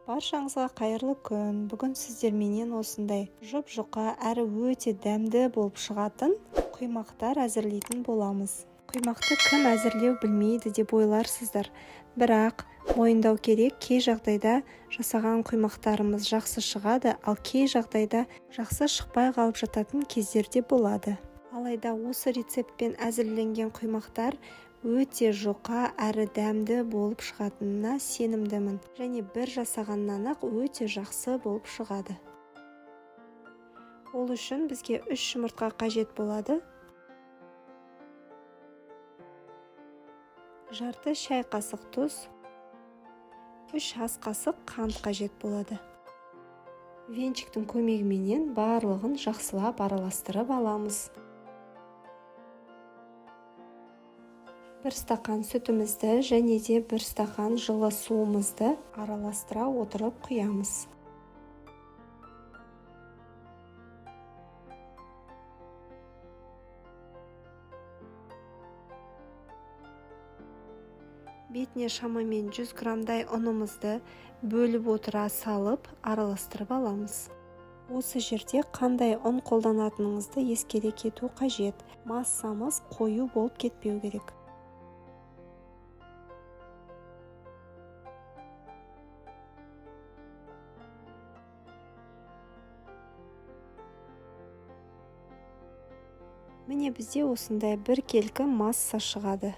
Баршаңызға қайырлы күн. Бүгін сіздерменен осындай жұп-жұқа әрі өте дәмді болып шығатын құймақтар әзірлейтін боламыз. Құймақты кім әзірлеу білмейді деп ойларсыздар. Бірақ мойындау керек, кей жағдайда жасаған құймақтарымыз жақсы шығады, ал кей жағдайда жақсы шықпай қалып жататын кездер де болады. Алайда осы рецептпен әзірленген құймақтар өте жұқа әрі дәмді болып шығатынына сенімдімін. Және бір жасағаннан-ақ өте жақсы болып шығады. Ол үшін бізге 3 жұмыртқа қажет болады. Жарты шай қасық тұз, 3 ас қасық қант қажет болады. Венчиктің көмегіменен барлығын жақсылап араластырып аламыз. 1 стақан сүтімізді және де 1 стақан жылы суымызды араластыра отырып құямыз. Бетіне шамамен 100 граммдай ұнымызды бөліп отыра салып араластырып аламыз. Осы жерде қандай ұн қолданатыныңызды ескере кету қажет. Массамыз қою болып кетпеу керек. Міне бізде осындай біркелкі масса шығады.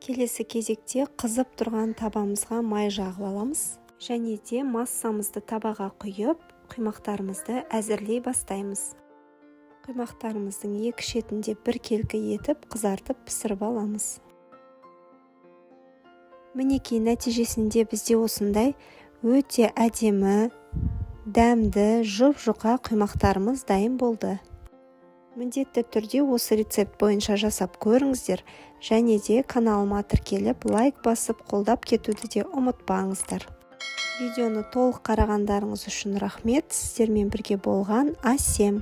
Келесі кезекте қызып тұрған табамызға май жағып аламыз. Және де массамызды табаға құйып, құймақтарымызды әзірлей бастаймыз. Құймақтарымыздың екі шетінде біркелкі етіп қызартып пісіріп аламыз. Мінекей, нәтижесінде бізде осындай өте әдемі, дәмді, жұп-жұқа құймақтарымыз дайын болды. Міндетті түрде осы рецепт бойынша жасап көріңіздер және де каналыма тіркеліп, лайк басып, қолдап кетуді де ұмытпаңыздар. Видеоны толық қарағандарыңыз үшін рахмет. Сіздермен бірге болған Асем.